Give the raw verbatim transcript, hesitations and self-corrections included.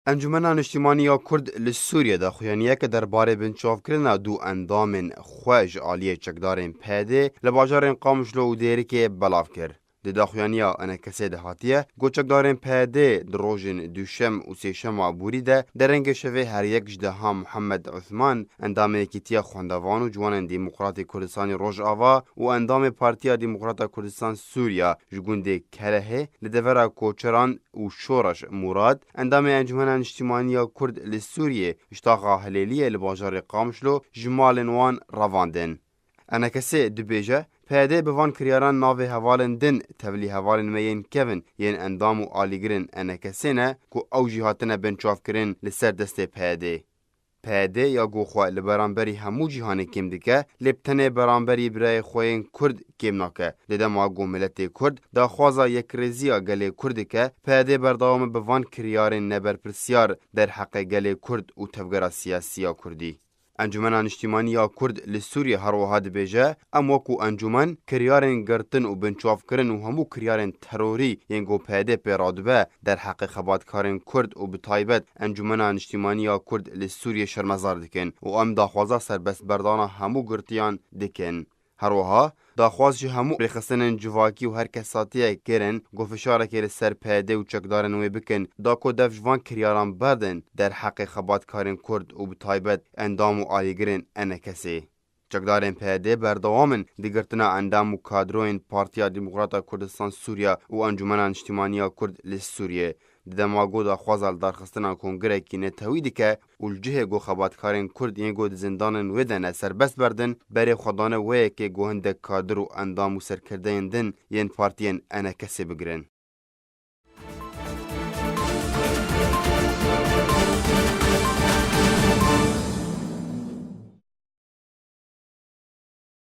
Encûmena Niştimanî ya Kurd li Sûriyê daxuyaniyeke derbarê binçavkirina du endamên xwe ji aliyê çekdarên P Y D li bajarên Qamişlo û Dêrikê belav kir. Di daxuyaniya E N K S'ê de hatiye, got çekdarên P Y D di rojên duşem û sêşema borî de derengê şevê her yek ji deha Muhammed Uthman, endamê Yekîtiya Xwendevan û Ciwanên Demokratê Kurdistanê Rojava û endamê Partiya Demokrata Kurdistan Sûriya ji gundê Kelehê li devera Koçeran û Şoreş Murad, endamê Encûmena Niştimanî ya Kurd li Sûriyê ji taxa Hilêliyê li bajarê Qamişlo ji malên wan revandin. E N K S dibêje, P Y D bi van kiryaran navê hevalên din tevlî hevalên me yên kevin yên endam û alîgirên E N K S ne ku ew jî hatine binçavkirin li ser destê P Y D. P Y D ya ku xwe li beramberî hemû cîhanê kêm dike, lê bi tenê beramberî birayê xwe yên Kurd kêm nake. Di dema ku miletê Kurd daxwaza yekrêziya gelê Kurd dike, P Y D berdewam e bi van kiryarên neberpirsiyar derheqê gelê Kurd û tevgera siyasî ya Kurdî. Encûmena Niştimanî ya Kurd li Sûriyê her wiha dibêje, em wekû encûmen kiryarên girtin û binçavkirin û hemû kiryarên terorî yên ku P Y D pê radibe derheqê xebatkarên Kurd û bi taybet Encûmena Niştimanî ya Kurd li Sûriyê şermezar dikin û em daxwaza serbestberdana hemû girtiyan dikin. Her wiha daxwaz ji hemû rêxistinên civakî û her kesatiyek kirin ku fişarekê li ser P Y D û çekdarên wê bikin, da ku dev ji van kiryaran berdin derheqê xebatkarên Kurd û bi taybet endam û alîgirên E N K S'ê. Çekdarên P Y D berdewam in di girtina endam û kadroyên Partiya Demokrata Kurdistan Sûriya û Encûmena Niştimanî ya Kurd li Sûriyê. Di dema ku daxwaza lidarxistina kongrekî netewî dike û li cihê ku xebatkarên Kurd yên ku di zindanên wê de ne serbest berdin, berê xwe dane wê yekê ku hindek kadir û endam û serkirdeyên din yên partiyên E N K S'ê bigirin.